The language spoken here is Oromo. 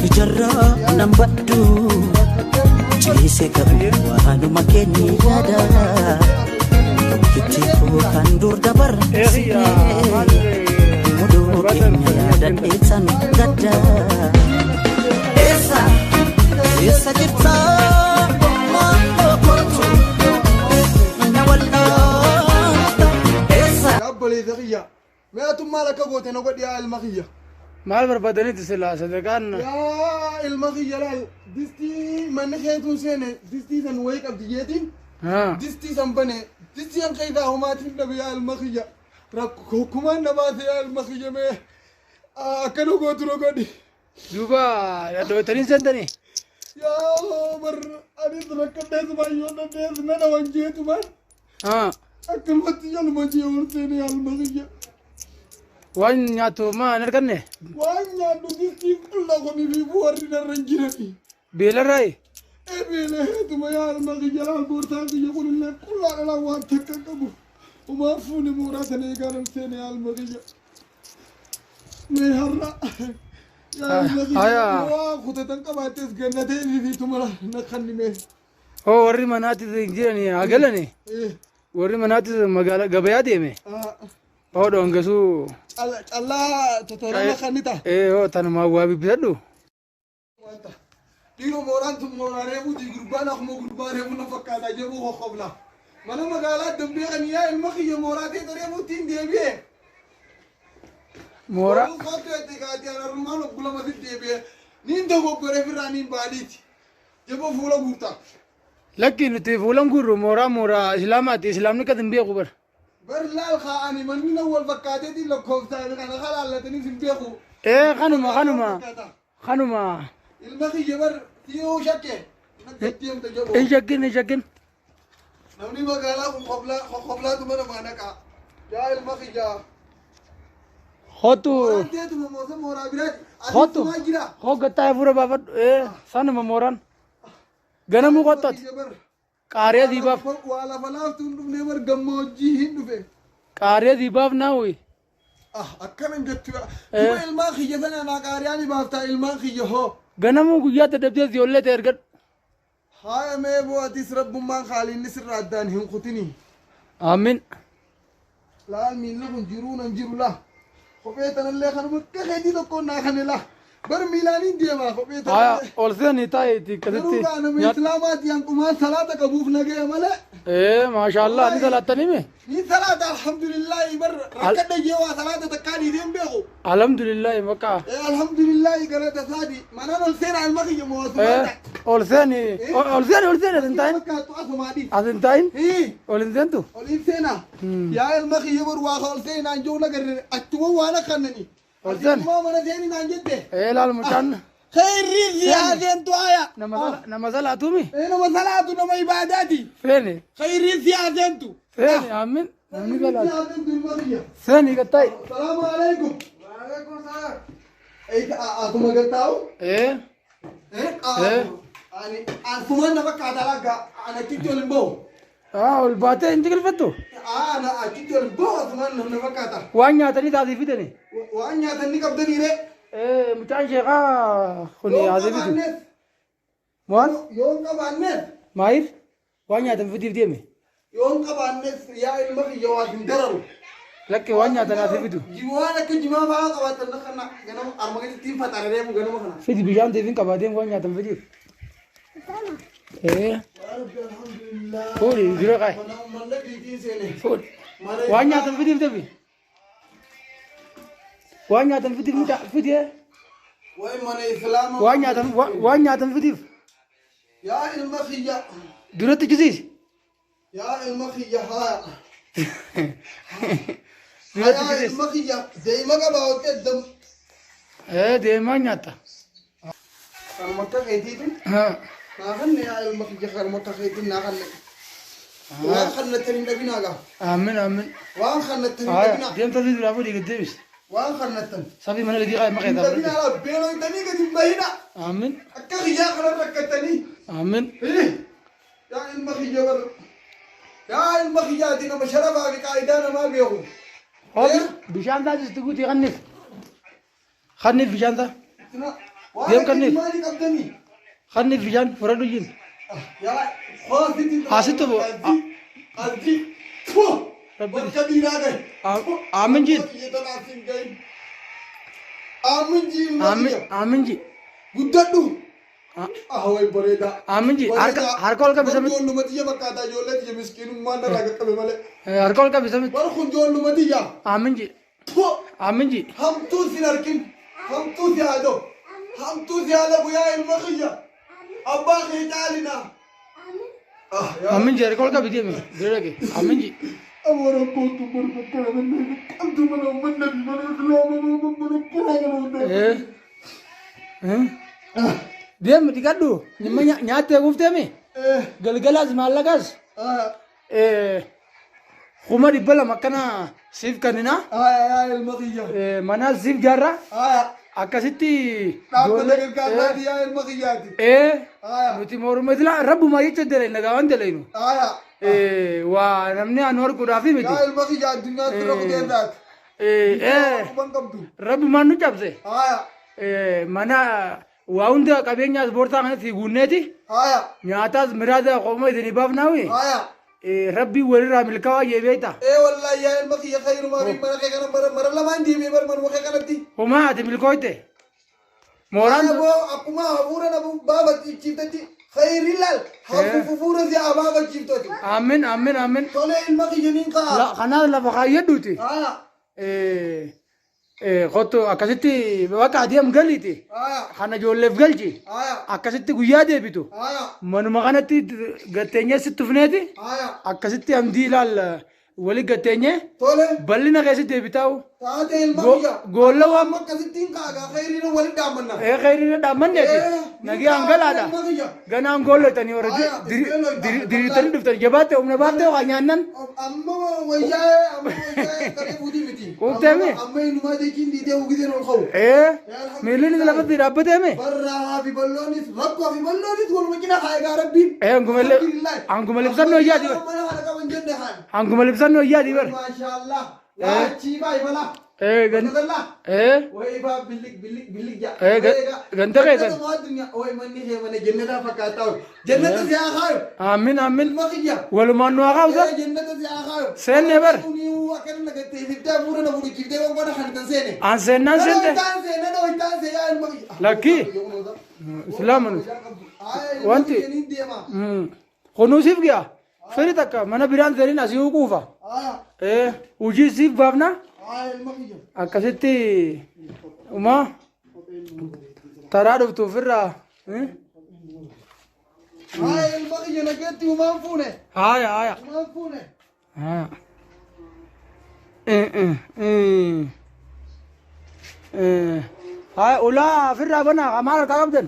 Ijarraa nan baddu ciise qabu waanuma keenya yaada. Tokkitti koo kan dur dabarsine muduu keenya yaadadheessan gadda. Eessa eessa jirta maaloo kootu na wal'aanta eessa. Yaa obboleessa kiyya. Mee atum maal akka goote na godhi yaa ilma kiyya. Maal barbaadanitti silaa sadaqaan Yaa ilma kiyya laal distii manni keetuun seene distii san wayii qabdi jeetiin haa distii san bane distii san keessaa homaatiin dhabe yaa ilma kiyya. Rakkoo kumaan na baase yaa ilma kiyya mee akkana gootu na godhi. Duuba dhadhootanii seentanii Yaa bar anis rakkadheetumaan yoo dandees nana wanjeetumaan. haa Akkanumatti jaluma jee ol seenee yaa ilma kiyya. Waan nyaattu maa hin arganne? Waan nyaadhu distiin qullaa kunii fi warri narra hin jirani. Beelarraayi? Ebeelee heetuma yaa ilma kiyya laal boortaan kiyya kunillee qullaa dhalaa waan takka hin qabu. Umaan fuune mooraa sana eegaan ol seene yaa ilma kiyya. Mee har'a yaa ilma kiyya Hayaa. waa kutatan qabaattes gannatee fi tuma na kannime. Hoo warri manaatti hin jirani haa galani. Warri manaatti magaala gabayaa deeme. Hoo dhoongasuu. Callaa totorama kannita. Ee hoo tanumaa waa bibbitadhu. Dhiiroo mooraan tun mooraa reebuuti gurbaan akkuma gurbaa reebuu na fakkaata jedhu qoqqobla. Mana magaalaa dambee kan yaa ilma kiyya mooraa ta'e reebuutti hin deebi'e. Mooraa. Oduu kootu itti kaatee ararummaan oggulama sitti deebi'e. Niin dogoggoree firraa niin baaliiti. Jaboo fuula guurta. Lakki nuti fuulan guurru mooraa mooraa islaamaati islaamni gad hin beeku bar. Bar laal kaa'ani manni nan wal fakkaateetiin lakkoofsaan kana kalaallataniif hin beeku. Ee kanuma kanuma kanuma. Ilma kiyya bar siyoo shakke. Natti deemta jaboo. Hin shakkin hin shakkin. Namni magaalaa kun qoblaatu mana maa naqaa. Yaa ilma kiyya. Hotu. Mooraan teetuma moosa mooraa biraati. Hotu. Ati jira. Hoo gattaa fuula baafadhu. Ee sanuma mooraan. Ganamuu qottati. Qaariyaa diibaaf. Waa lafa laaftuu hin dhufnee bar gammoojjii hin dhufe. Qaariyaa diibaaf naawwi. Ah, akkana hin jettu. Duba ilmaan kiyya sana naa qaariyaa ni baaftaa ilmaan kiyya hoo. Ganamuu guyyaa dadhabdee ijoollee ta'e ergadhu. Haaya mee boo atis rabbummaan haaliinni sirraa addaan hin kutini. Aamin. Laal miilli kun jiruu nan jiru laa. Kophee tanallee kanuma akka keetii tokkoon naa kane laa. Bar miilaaniin deemaa kophee Haya tanallee. ol seeni taa'eeti Garuu akkasitti. gaa nama islaamaati hanqumaan salaata qabuuf nagaya malee. Ee maashaallah ni salaattanii mee? Ni salaata alhamdulillahi bar rakkadha jee waa salaata takkaa dhiisee hin beeku. Alhamdulillah bakka. Ee alhamdulillahi galata isaati. Manaan ol seenaa ilma kiyya Ee mootummaa. ol seeni ol seeni ol seeni as hin taa'in. Fakkaattu asumaa dhiisi. As hin taa'in Hii. ol hin seentu. Ol hin seenaa. Yaa ilma kiyya bar waa ol seenaa hin jiru nagarre achuma waan akkannani. Ol seeni. Achuma mana seeni naan jette. Ee laal mucaan Khairri siyaa seentu aya. nama salaatuumi. Ee nama salaatu nama ibaadaati. Seeni Khairri siyaa seentu. seeni aamin namni Khairri salaatu. siyaa seentu ilma kiyya. Seeni gattaa'e. Salaamu alaikum. Waalaikum salaam. Asuma gattaa'u. Ee Ee. Ani asumaan na fakkaata lagga ani achitti ol hin bahu. aa ol baatee hin tiqilfattu. Ana achitti ol hin bahu asumaan na fakkaata. Waan nyaatanii taasii fidani. Waan nyaatan ni qabdanii ree. Ee mucaan sheekaa kun Yoo asii fidu. qabaanneef Waan yoo hin qabaanneef maaliif waan nyaatan fidiif deeme. yoo hin qabaanneef yaa ilma kiyya waa hin dararu. Lakki waan nyaatan asii fidu. Waan akka jimaa fa'aa qabaatan na kana ganama arma gaditti hin faxara deemu ganama kana. Fidi bishaan deebiin qabaa deemu waan nyaatan fidiif. Ee Rabbi alhamdulillah. fuudhi dura qaay Mana uummanni biitiin seene. fuudhi. Mana Waan nyaatan fidiif deebi. Waan nyaatan fidiif mucaa fidi. Wayi mana islaama. Waan nyaatan waan nyaatan fidiif. Yaa ilma kiyya. Duratti jisiisi. Yaa ilma kiyya haa. Duratti Yaa jisiisi. ilma kiyya deema qabaa hojii dam. Ee deemaa nyaatta. Kanuma akka keetiitiin Haa. naa kanne yaa ilma kiyya kanuma akka keetiin naa kanne. Waan kannattan hin dhabinaa gaa. Aamin aamin. Waan kannattan hin Haa dhabinaa. deemta fi duraa fuudhii gad deebisi. Waan kannattan. Sabii mana gadii qaay maqee Hin ta'a. dhabinaa laa beelooytanii gadi hin bahinaa. Aamin Akka kiyyaa kana rakkatanii. aamin. Yaa ilma kiyya bar. Yaa ilma kiyyaati nama sharafaa fi qaayidaa namaa beeku. Hoo bishaan taasisti guutii kanniif. Kanniif bishaan ta'a. Waan Deem akka kanniif. imaanii qabdanii. Kanniif bishaan fudhadhu jin. Yaa hoositti. Asitti bu- Qalbii. Fuh. Rabbi- Bakka dhiiraa gahe. Aamin jin. Aamin jiin. Aamin aamin ji. Guddadhu. Ah way bareedaa. Aamin ji. Harka harka ol qabi samitti. Ijoolluma tiyya fakkaata ijoollee tiyya miskiinummaan narraa qaqqabe malee. Harka ol qabi samitti. Bar kun ijoolluma tiyya. Aamin ji. Fuh. Aamin ji. Hamtuu sin arkin. Hamtuu si haadho. Hamtuu si haala guyyaa ilma kiyya. Abbaa kee caalinaa. Ah yaa. Aamin ji harka ol qabi deemi. Bira dhaqe. Aamin ji. Amma rakkoon tun bar bakka namni qabdu mana uummanni fi mana islaama mana mana Eh. Eh. Deemi dhiqadhu. Dhimma nyaattee kuufteemi. Eh. Galgalaas maallaqaas. Ah. 200,000 akkana siif kennina. Ah yaa ilma kiyya. Manaas siif jaarra. Ah. Akkasitti. Dhaabbata gargaarsaati yaa ilma kiyyaati. Ah. Nuti morma isla rabbumaa jecha dalayna gaawwan dalaynu. Ah. Waa namni anu arguudhaaf miti. Yaa ilma kiyya addunyaatti irra kuteerraati. Quban qabdu. Rabbumaan nu cabse. Ah. Mana waa hunda qabeenyaas boortaa kanatti guunneeti. Ah. Nyaataas miraada qoma isinii baafnaawi. Ah. Rabbii walirraa milkaa'aa jee beekta. Ee wallahi yaa ilma kiyya khayrumaa fi mana kee kana mara mara lamaan deemee bar manuma kee kanatti. Homaa ati milkooyte. Mooraan Ana boo akkuma hafuura na baafachiiftetti khayri laal hafuura si haa baafachiiftoti. Aamin aamin aamin. Tolee ilma kiyya niin ka'a. Kanaaf lafa kaayyadhuuti. Ah. Kottu akkasitti bakka adeem galiiti. Ah. Kana ijoolleef galchi. Ah. Akkasitti guyyaa deebitu. Ah. Manuma kanatti gatteenyee sitti tufneeti. Ah. Akkasitti hamdii ilaal wali gatteenyee Tole bal'ina keessatti deebitaa'u. Taate ilma kiyya. Goolla waan Amma akkasittiin kaagaa khayriin walitti dhaammanna. Khayriin dhaammanneeti. Nagaan galaadha. Ilma kiyya. Ganaan goolletanii warra diriirtanii dhuftan jabaatte humna baaftee waa nyaannan. Amma wayyaa amma wayyaa qaree fuutii miti. Quufteemi? Amma inumaa jechiin dhiitee uwwiseen ol ka'u. Miilli lafatti dhaabbateemi. Barraa fi bal'oonis rakkoo fi bal'oonis waluma cina haa egaa rabbiin. Hanguma libsannoo iyyaati bar. Mana kana qaban jenne haan. Hanguma libsannoo iyyaati bar. Maashaallah. Laachii baay'ee balaa. Gan Wallah. Way baa billig billig billig ja. Ganda keessan. Way manni kee mana jannataa fakkaataa. Jannata si haa kaayu. Aamin aamin. Ilma kiyya. Walumaan nu haa kaawusa. Jannata si haa kaayu. Seenne bar. Akkana nagattee fiftee hafuura na fuudhichiiftee gongoona kan tan seene. An seennaan seente. Itaan seene dhoo itaan see yaa ilma kiyya. Lakki. Islaama nuti. Wanti. Kunuunsiif gi'a. Firi takka mana biraan seeniin asii quufa. Hojii siif baafna. Akkasitti umaa taraa dhuftu ofirraa. Ilma kiyya nagatti umaan fuune. Haaya haaya. Umaan fuune. Haaya. Haaya ulaa ofirraa banaa maal harkaa qabdan?